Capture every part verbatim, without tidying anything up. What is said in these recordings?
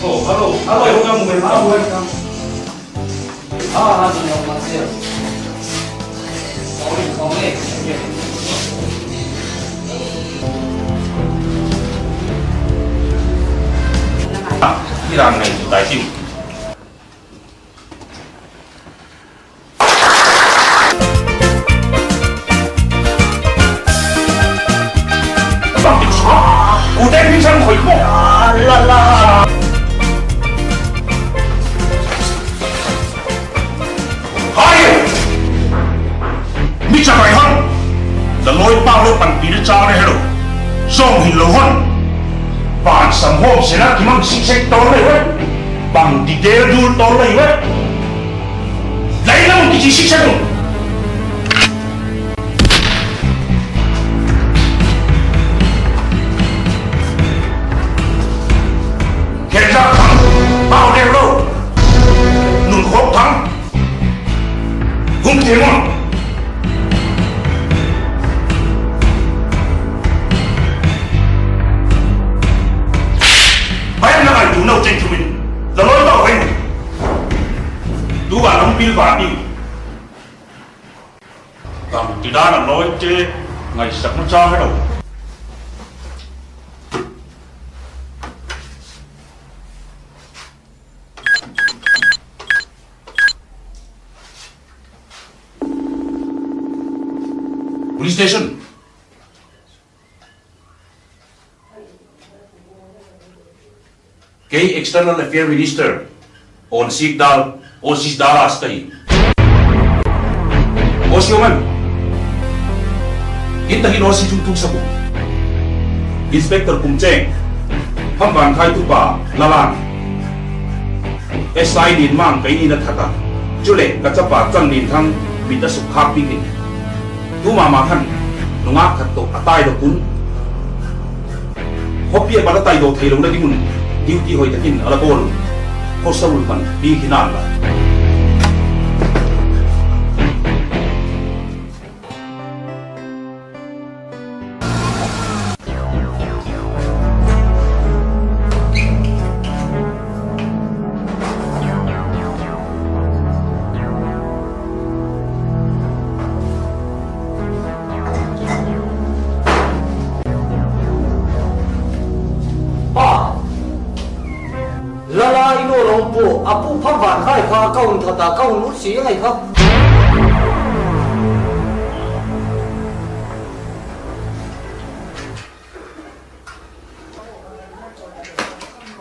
Oh, hello. Hello, welcome, welcome. Ah, welcome. Ah, ah, welcome. Ah, i ran ngai tu tai ti. Hai! Mi chabai hon, la lawi pau le panpina chang le helo. Zawng hinlo hon, pan sam hawm sena kimang sik sek tawl le ve. Bang detail dul tawl le ve. Lai lam kichi sik sek un. Khenza thang, pau deu lo. Nun khop thang. Hung ti mo. Bai na ai tu nau chen chu min. La lawi pau bai. Tu ba nang pil ba ni. Bang ti dan a lawite ngaisakna chang helo. Police station. Kei External Affair Minister, Onsikdal, Osis Dalas ka hi. Osi Oman. Hinta hin Osi chung tung sabu. Inspector Kumcheng, Phamvankhai tupa, Lalan. S I Lianmang ka in a that a. Chuleh ka chapa Challianthang mit a sukkhâk piak in. Tu ma ma khan nungak khat tawh a taidok un. Khawpi a pat a taidok theilona ding un duty hoi tak in a la bawl un. Khawsa ul man pi khin a la. Pa, Lala i naw lo pua, a pu Phamvankhai kha ka hun that a, ka hun lut si ngai kha.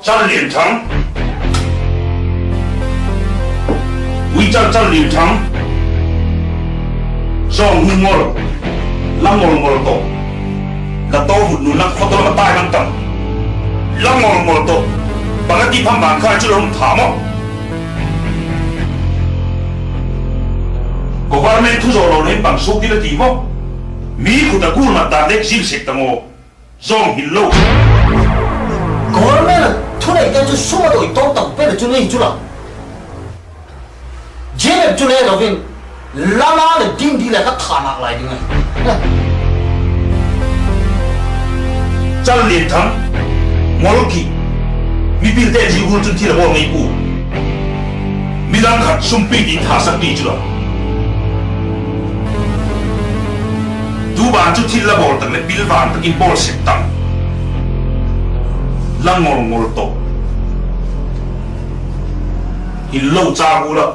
Challianthang. Uichal Challianthang. Zawng hung ngol. La ngol ngol tawh. La tawhut nu la khawtawm a tai lam tam. La ngol ngol tawh. Bang a ti Phamvankhai chu la hung tha maw. Government thu zawh lo le bang suak ding la ti maw. Mi khut a gul mat dan lek zil sek ta maw. Zawng hil lo. Government a thuneite chu sum a doi tawm tak pen a chu nei chu la. Zia bep chu le lo in, Lala leh ding di le ka tha nak lai ding ahi. Challianthang, Ngolki, mipilte zia gual chun thil a bawl ngei pua. Midang khat sumpi ding thasak di chu lo. Tu ban chu thil la bawl tak leh pilvang tak in bawl sek tang. La ngol ngol tawh. Hil lo cha gu la.